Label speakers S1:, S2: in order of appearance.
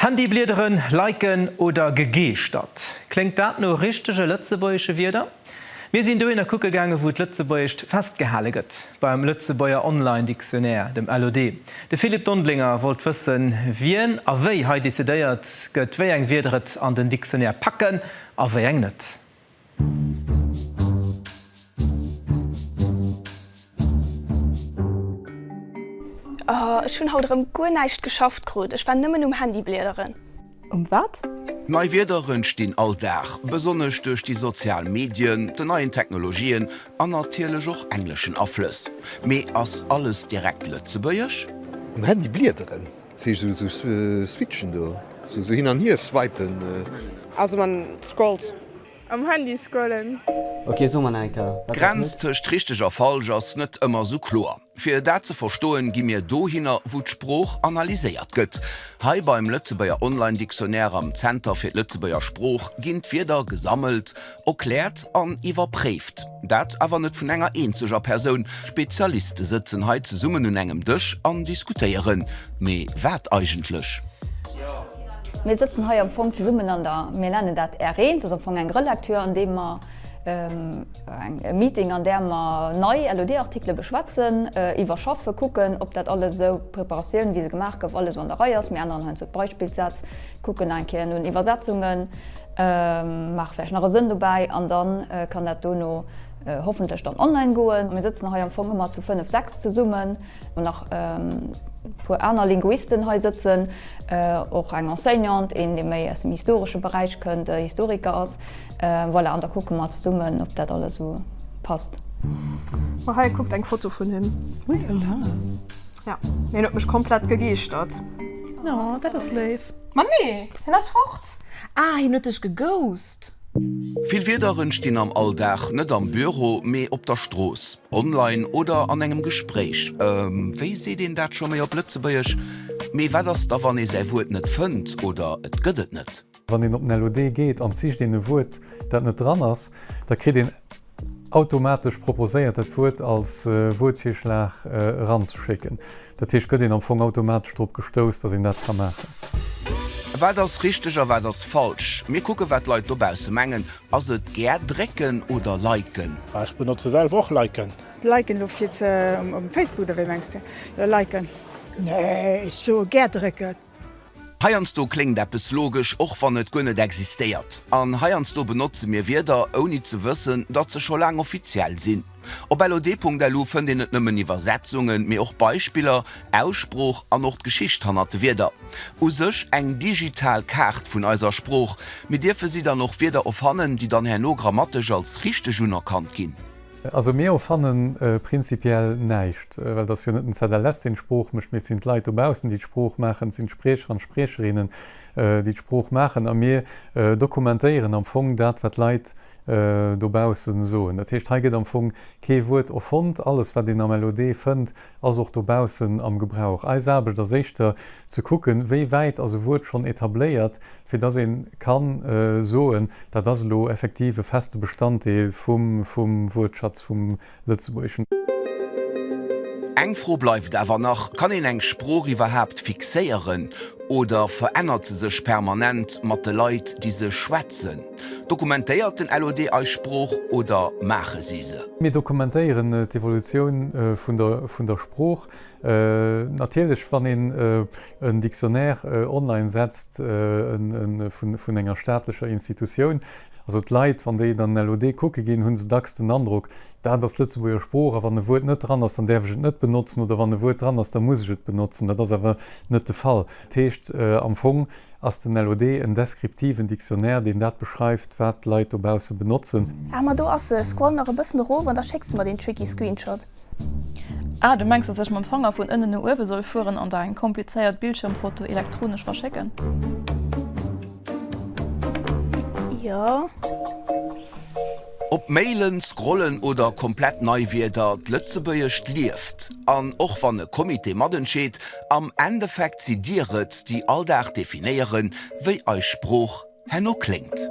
S1: Handy bliederen, liken oder gegeeschtert. Kléngt dat no richtege lëtzebuergesche Wierder? Mir sinn dohinner kucke gaange wou d'Lëtzebuergescht festgehale gëtt, beim Lëtzebuerger Online Dictionnaire, dem LOD. De Philippe Dondelinger wollt wëssen, wien a wéi hei decidéiert gëtt, wéi eng Wierder et an den Dictionnaire packen a wéi eng net.
S2: Oh, ech hunn haut erëm guer näischt geschafft krut. Ech war nëmmen um Handy bliederen.
S3: Um wat?
S4: Nei Wierder entstinn all Dag, besonnesch duerch déi sozial Medien, den neien Technologien an natierlech och engleschen Aflëss. Mee ass alles direkt Lëtzebuergesch?
S5: Um Handy bliederen, dat heescht esou switchen do, esou hin an hier swipen.
S6: Also man scrollt.
S7: Am Handy scrollen.
S8: Ok, so mer nach eng Kéier, wat dat
S4: D'Grenz
S8: huet.
S4: tëscht richteg a falsch ass net ëmmer sou kloer. Fir dat ze verstoen, gi mir dohinner, wou d'Sprooch analyséiert gëtt. Hei beim Lëtzebuerger Online Dictionnaire am Zenter fir d'Lëtzebuerger Sprooch ginn d'Wierder gesammelt, erkläert an iwwerpréift. Dat awer net vun enger eenzeger Persoun. Spezialiste sëtzen hei zesummen un engem Dësch an diskutéieren. Mee wat eigentlech?
S3: Mir sëtzen hei am Fong zesummen an der, mir nennen dat R1, dat ass am Fong eng Relecture, an deem mer eng e Meeting, an där mer nei LOD-Artikele beschwätzen, iwwerschaffen, kucken, ob dat alles esou, d'Preparatioun, wéi se gemaach gouf, alles esou an der Rei ass. Mir änneren heiansdo d'Beispillsätz, kucken nach eng Kéier no den Iwwersetzungen, maache vläicht nach e Sënn dobäi an da kann dat dono hoffentlech dann online goen. Mir sëtzen hei am Fong ëmmer zu fënnef, sechs zesummen. Wou nach e puer aner Linguisten hei sëtzen, och eng Enseignante, een dee méi aus dem historesche Beräich kënnt, Historiker ass. Voilà, an da kucke mer zesummen, ob dat alles esou passt.
S7: Oh hei, kuckt eng Foto vun him.
S9: Oulala.
S7: Ja, hien huet mech komplett gegeeschtert.
S9: Oh, dat ass léif.
S7: Ma nee, hien ass fort.
S9: Ah, hien huet dech geghost.
S4: Vill Wierder entstinn am Alldag, net am Büro, mee op der Strooss, online oder an engem Gespréich. Ehm, wéi seet een dat scho méi op Lëtzebuergesch? Mee wat ass da wann ee säi Wuert net fënnt oder et gëtt et net?
S10: Wann een op den LOD geet an et sicht een e Wuert, dat net dran ass, da kritt een automatesch proposéiert, dat Wuert als Wuertvirschlag eranzeschécken. Dat heescht, gëtt een am Fong automatesch drop gestouss, datt een dat ka maachen.
S4: Wat ass richteg a wat ass falsch? Mir kucke wat d'Leit dobausse mengen. Ass et gär drécken oder liken?
S11: Ech benotze selwer och liken.
S6: Liken elo fir ze um Facebook oder wéi mengs de? Jo liken.
S12: Nee, ech soe gär drécken.
S4: Heiansdo kléngt eppes logesch, och wann et guer net existéiert. An heiansdo benotze mir Wierder, ouni ze wëssen, datt se scho laang offiziell sinn. Op lod.lu fënnt een net nëmmen Iwwersetzungen, mee och Beispiller, Aussprooch an och d'Geschicht hannert de Wierder. U sech eng digital Kaart vun eiser Sprooch. Mir dierfe si dann och Wierder erfannen, déi dann herno grammatesch als richteg unerkannt ginn.
S10: Also mir erfannen prinzipiell näischt, well et ass jo net den ZLS, deen d'Sprooch mécht, mee et sinn d'Leit dobaussen, déi d'Sprooch maachen, et sinn d'Spriecher an d'Spriecherinnen, déi d'Sprooch maachen. A mir dokumentéieren am Fong dat, wat d'Leit dobaussen soen. Dat heescht, hei gëtt am Fong kee Wuert erfonnt. Alles, wat een am LOD fënnt, ass och dobaussen am Gebrauch. Eis Aarbecht ass éischter ze kucken, wéi wäit ass e Wuert schonn etabléiert, fir dass ee ka soen, dat ass elo effektiv e feste Bestanddeel vum Wuertschatz vum Lëtzebuergeschen.
S4: Eng Fro bleift awer nach, Kann een eng Sprooch iwwerhaapt fixéieren oder verännert se sech permanent mat de Leit, déi se schwätzen? Dokumentéiert den LOD eis Sprooch oder maache si se?
S10: Mir dokumentéieren d'Evolutioun vun der Sprooch. Natierlech, wann een en Dictionnaire online setzt vun enger staatlecher Institutioun, also d'Leit, wann déi dann den LOD kucke ginn, hu se dacks den Androck, dat ass d'Lëtzebuerger Sprooch a wann e Wuert net dran ass, dann däerf ech et net benotzen oder wann e Wuert dran ass, da muss ech et benotzen. Dat ass awer net de Fall. Dat heescht, am Fong ass den LOD en deskriptiven Dictionnaire, deen dat beschreift, wat d'Leit dobausse benotzen.
S2: Ah ma do ass se, scroll nach e bëssen erof an da schécks de mer deen tricky Screenshot.
S9: Ah, du mengs, dass ech mam Fanger vun ënnen no uewe soll fueren an der eng komplizéiert Bildschirmfoto elektronesch verschécken?
S2: Jo.
S4: Ob mailen, scrollen oder komplett nei Wierder, d'Lëtzebuergescht lieft. An och wann e Comité matentscheet, am Endeffekt sidd Dir et, déi all Dag definéieren, wéi eis Sprooch herno kléngt.